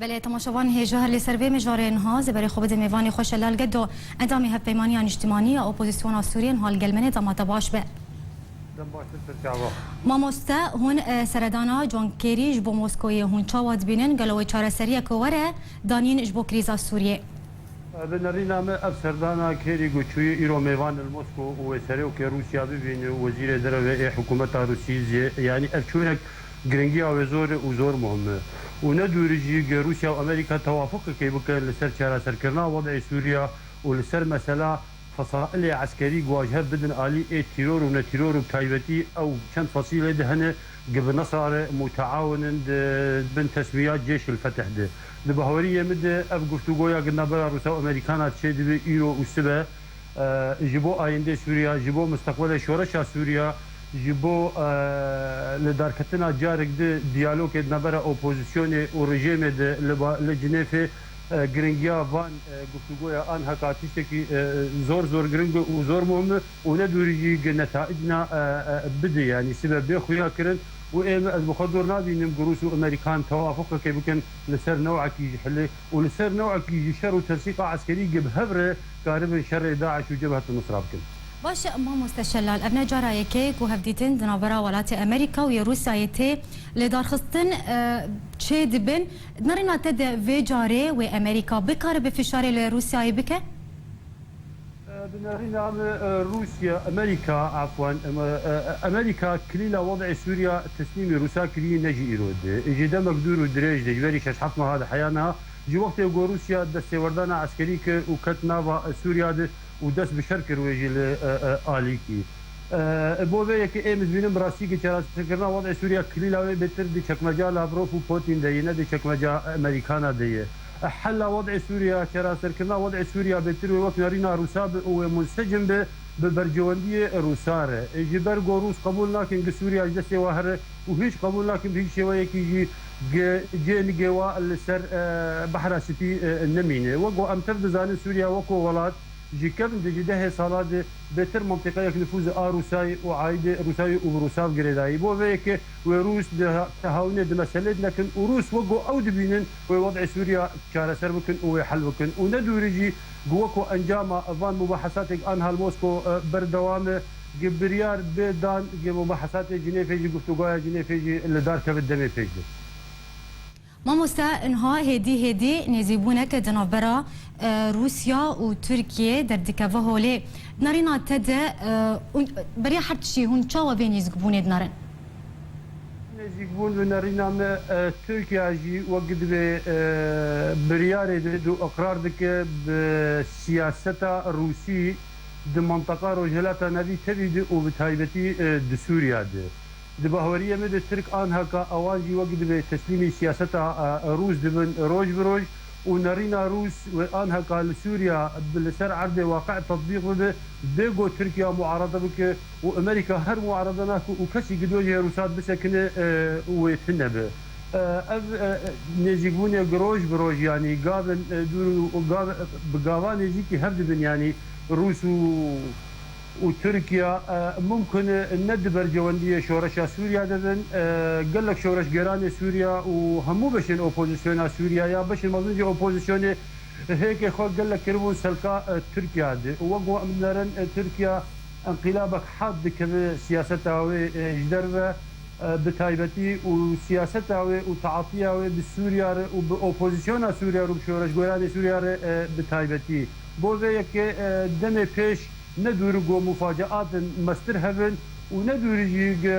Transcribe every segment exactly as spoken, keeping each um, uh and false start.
Belê, temaşevan hêja, her li ser vê mijarê niha, zêberê xwe bidin mêvanê xwe Şelal Gedo, endamê Hevpeymaniya Niştimanî ya Opozisyona Sûriyê, niha li gel min e, dema te baş be. Dem baş be, Tirkava. Mamoste, hûn, e, seredana John Kerry ji bo Moskoyê hûn çawa dibînin? Gelo wê çareseriyeke were danîn ji bo krîza Sûriyê? Bi nerîna me ev serdana Kerry ku çûyî îro mêvan li Mosko û wê serokê Rûsya bibîne û wezîrê derve ê hikûmeta Rûsî zî, yanî ev çûnek giringiya wê zor e û zor muhim e. Û ne dûrî jî ge Rûsya û Amerîka tewafuqekê bikin li ser çareserkirina wed'ê Sûriya û li ser mesela fesailê eskerî ku ji hev bidin alî ê tîror û netîror û bi taybetî ew çend fesîlê de hene ge bi Nesra re muteawin in di bin tesmiyat Cêşil Fetih de. Di baweriyê min de ev guftûgoya gi navbera Rûsa û Amerîkana çêdibe îro û sibe, e, ji bo ayîndê Sûriya, ji bo misteqbelê şoreşa Sûriya, ji bo, e, lidarketina carek di diyalogê di navbera opozisyonê û rejêmê de li ba-, li Cinêfê, e, giringiya van, e, guftûgoya anheka tiştekî, e, zor zor giring û zor muhim e û ne dûrî jî gi netayicna, e, e, bide, yanî sibe bê xuya kirin û ê min ez bi xwe dor nabînim gi Rûs û Amerîkan tewafuqekê bikin li ser newekî ji hilê û li ser newekî ji şer û tensîqa eskerî gi bi hev re karibin şerê DAIŞ û Cebhet Nusra bikin. Baş e, mamoste Şelal, ev ne cara yekê ku hevdîtin di navbera welatê Amerîka û yê Rûsyayê tê lidarxistin, e, çê dibin. Di nerîna te de vê carê wê Amerîka bikaribe fişarê li Rûsyayê bike? E, bi nerîna min, e, Rûsya, Amerîka, efwan, em, e, e, Amerîka kilîla wed'ê Sûriya teslîmî Rûsa kirî ne ji îro de. Ji demek dûr û dirêj de, ji berî şeş heft meha de heya niha, ji wextê ku Rûsya destêwerdana eskerî kir û ket nava, e, Sûriya de û dest bi şer kir wê jî li, e, e, alîkî. E, bo vê yekê ê min dibînim bi rastî ki çareserkirina wed'ê Sûriya kilîla wê bêtir di çekmeca Lavrov û Putin de ye, ne di çekmeca Amerîkana de ye. Hela wed'ê Sûriya, çareserkirina wed'ê Sûriya bêtir wê wek nerîna Rûsa be û wê munsecim be bi bercewendiyê Rûsa re. Ji ber ku Rûs qebûl nakin gi Sûriya ji destê we here û hîç qebûl nakin bi hîç şêweyekî jî gi cê nigê we li ser, e, Behra Spî, e, nemîne. Wek ku em tev dizanin Sûriya wek ku welat ji kevin de ji dehê sala de bêtir mintîqeyek nifûzê a Rûsayê û aîdê Rûsayê û bi Rûsav girêdayî. Bo vê yekê wê Rûs di ha-, tehawinê di meselê de nekin û Rûs wek ku ew dibînin wê wed'ê Sûriya çareser bikin û wê hel bikin û ne dûrî jî ku wek ku encama van mubahesatê anha li Mosko, e, berdewam e, gi biryar bê dan gi mubahesatê Cinêfê jî, guftûgoya Cinêfê jî li dar keve demê pêş de. Mamoste, niha hêdî hêdî nêzîkbûneke di navbera, e, Rûsya û Tirkiyê derdikeve holê. Di nerîna te de, e, û beriya her tiştî hûn çawa vê nêzîkbûnê dinerin? Nêzîkbûn bi nerîna me, e, Tirkiya jî wek dibê, e, biryarê dide û iqrar dike bi siyaseta Rûsî di minteqa Rojhilata Navî tevî de û bi taybetî, e, di Sûriya de. Di baweriyê min de Tirk anheka ewan jî wek dibê teslîmî siyaseta, e, Rûs dibin roj bi roj û nerîna Rûs wê anheka li Sûriya bi li ser erdê waqi tetbîq bibe, bê ku Tirkiya muarede bike û Amerîka her muarede nake û kesî gi dojê Rûsa bisekine, e, wê tune be. E, ev, e, nêzîkbûnê gi roj bi roj, yanî gavin, e, dûr û gav-, bi gava nêzîkî hev dibin, yanî Rûs û û Tirkiye, e, mumkin e ne di bercewendiyê şoreşa Sûriye de bin. E, gelek şoreşgeranê Sûriye û hemû beşên opozisyona Sûriye ya beşên mezin jî opozisyonê hêkê xwe gelek kiribûn selka, e, Tirkiye de. Û wek ku em dinerin, e, Tirkiye enqilabek had dikeve siyaseta wê, e, ji derve, e, bi taybetî û siyaseta wê û taatiya wê bi Sûriye re û bi opozisyona Sûriye re û bi şoreşgeranê Sûriye re, e, bi taybetî. Bo vê yekê, e, demê pêş ne dûr ku mufaceatên mestir hebin û ne dûrî jî ge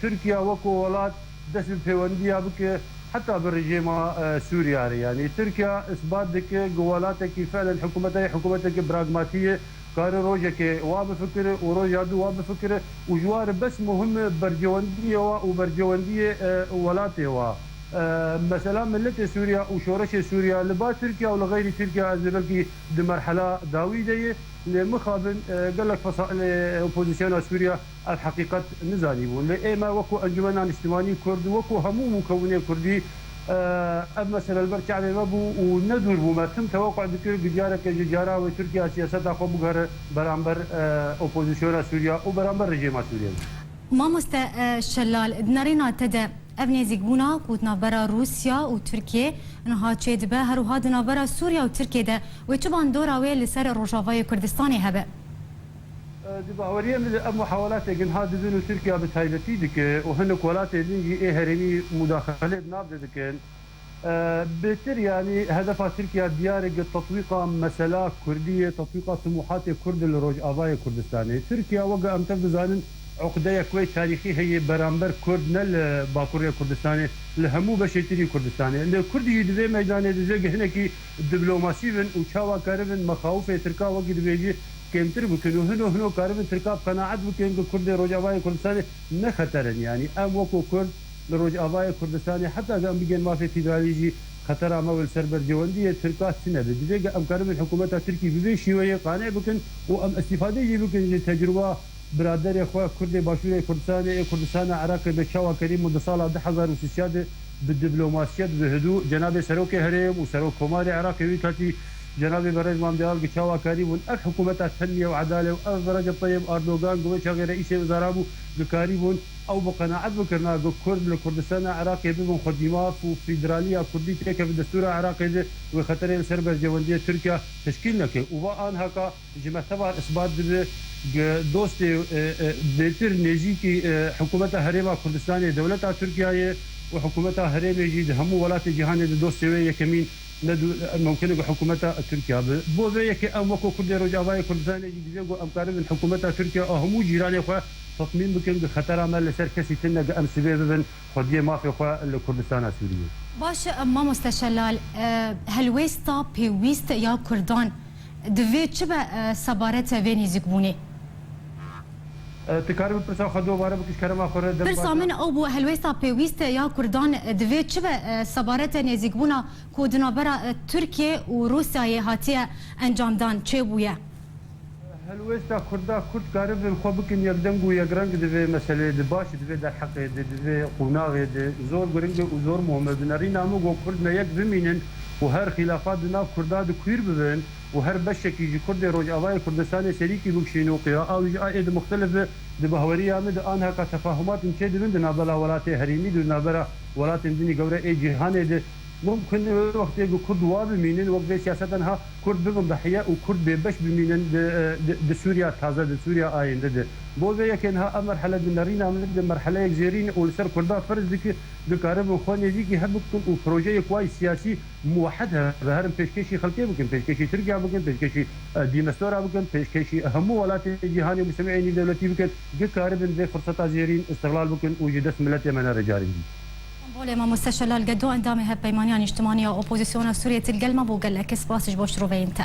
Tirkiye weko welat dest bi pêwendiya bike heta bi rejêma, e, Sûriye re. Yanî Tirkiye isbat dike ku welatekî felen hikûmetê, hikûmeteke pragmatî ye, kare rojekê wa bifikire û roja dû wa bifikire û ji wa re bes muhim e bercewendiyê wa û bercewendiyê, e, welatê wa. E, mesela miletê Sûriye û şoreşê Sûriye li ba Tirkiye û li xeyrî Tirkiye ez ê belkî di merhela dawî de ye. Lê mixabin, e, gelek fesalê opozisyona Sûriye ev heqîqet nizanîbûn. Lê ê me wekû Encûmena Niştimanî Kurd, wekû hemû mûkewinê Kurdî, e, ev mesele li ber çavê me bû û ne dûr bû me. Tim teweqû dikir ku careke ji cara wê Tirkiye siyaseta xwe bigere beramber, e, opozisyona Sûriye û beramber rejêma Sûriye. Mamoste, e, Şelal, di nerîna te de Ev nêzîkbûna ku di navbera Rûsya û Tirkiyê niha çêdibe, her wiha di navbera Sûriya û Tirkiyê de wê çi bandora wê li ser Rojavayê Kurdistanê hebe? Di baweriyê min de ev muhawelatê ginha dibin û Tirkiya bi taybetî dike û hinek welatê din jî ê herêmî mudaxelê di nav de dikin. Bêtir, yanî hedefa Tirkiya diyar e, gi tetwîqa mesela Kurdî ye, tetwîqa timûhatê Kurd li Rojavayê Kurdistanê. Tirkiya, weke em tev dizanin, uqdeyek wê tarîxî heye beramber Kurd, ne li Bakurê Kurdistanê, li hemû beşê tirî Kurdistanê. Lê Kurd jî di vê meydanê dizê gi hinekî diblomasî bin û çawa karibin mexawifê Tirka, wekî dibêjî, kêmtir bikin û hino hino karibin Tirka bi qenaet bikin ku Kurdê Rojavayê Kurdistanê ne xeter in. Yanî em wekû Kurd li Rojavayê Kurdistanê, heta ku em bigên mafê federalî jî, xetera me wê li ser berjewendiyê Tirka tune be. Divê ku em karibin hikûmeta Tirkî bi vê şîweyê qane bikin û em îstîfade jî bikin ji tecrûba biraderê xwe Kurdê Başûrê Kurdistanê, ê Kurdistana Iraqê be çawa kerîbûn di sala du hezar û sêzdeh de bi diblomasiyet, bi hidû, cenabê Serokê Herêm û Serok Komarê Iraqê wî katî, cenabê Berêz Mam Delal, gi çawa karîbûn ev hikûmeta tenmiye û edale û ev Recep Tayyip Erdogan gi wê çaxê reîsê wizara bû, gi karîbûn ew bi qenaet bikirina gi Kurd li Kurdistana Iraqê bibin xwedîmaf û federaliya Kurdî têkeve destûra Iraqê de wê xeterê li ser berjewendiyê Tirkiya teşkîl neke. Û va anhaka ji me tevar isbat dibe, gi dostê, e, e, bêtir nêzîkî, e, hikûmeta Herêma Kurdistanê dewleta Tirkiyeyê û hikûmeta herêmê jî di hemû welatê cîhanê de dostê wê yekemîn ne du-, mumkin e ku hikûmeta Tirkiya be. Bo vê yekê em wekû Kurdê Rojavayê Kurdistanê jî divê ku em karibin hikûmeta Tirkiya a hemû cîranê xwe tetmîn bikin, ku xetera me li ser kesî tune, ku em sibê bibin xwediyê mafê xwe li Kurdistana Sûriyê. Baş e, mamoste Şelal, e, helwêsta pêwîst ya Kurdan divê çi be, e, sebarete vê nêzîkbûnê? E, tu karî bi pirsa xwe dubare bikî, ji kerema xwe re dem Pirsa baş e. Min ew bû, helwêsta pêwîst ya Kurdan divê çi be, e, sebarete nêzîkbûna ku di navbera, e, Tirkiye û Rûsyayê hatiye encamdan, çêbûye? Helwêsta Kurda, Kurd karibin xwe bikin yekdeng û yekreng di vê meseleyê de, baş e, di vê derheqê de, di vê qonaxê de zor giring e û zor muhim e. Bi nerîna min, ku Kurd me yek bimînin û her xîlafat di nav Kurda de kûr bibin, û her beşekî ji Kurdê Rojavayê Kurdistanê serîkî bikişîne û qira'a wî ji a êdî muxtelif be, di bahweriya min de anheka tefahumat in çêdibin di navbera welatê herêmî de, di navbera welatên dinî gewre ê cîhanê de. Mumkin e wê wextê ku Kurd wa bimînin, wek vê siyaseta niha Kurd bibin dehiye û Kurd bêbeş bimînin di, di, di Sûriya taze, di Sûriya ayînde de. Bo vê yekê niha ev merhele di nerîna min de merheleyek zêrîn û li ser Kurda ferz dike, dikaribin xwe nêzîkî hev bikin û projeyek wayî siyasî muwehed hebe, herin pêşkêşî xelkê bikin, pêşkêşî Tirkiya bikin, pêşkêşî, e, dîmestora bikin, pêşkêşî hemû welatê cîhanê û mujtemêê nîvdewletî bikin, ku karibin vê firseta zêrîn îstixlal bikin û ji dest miletê me nere carî din. Bolê mamoste Şelal Gedo, endamê Hevpeymaniya Nîştimanî ya Opozisyona Sûriyê, tu li gel me bû, gelek spas ji bo şiroveyên te.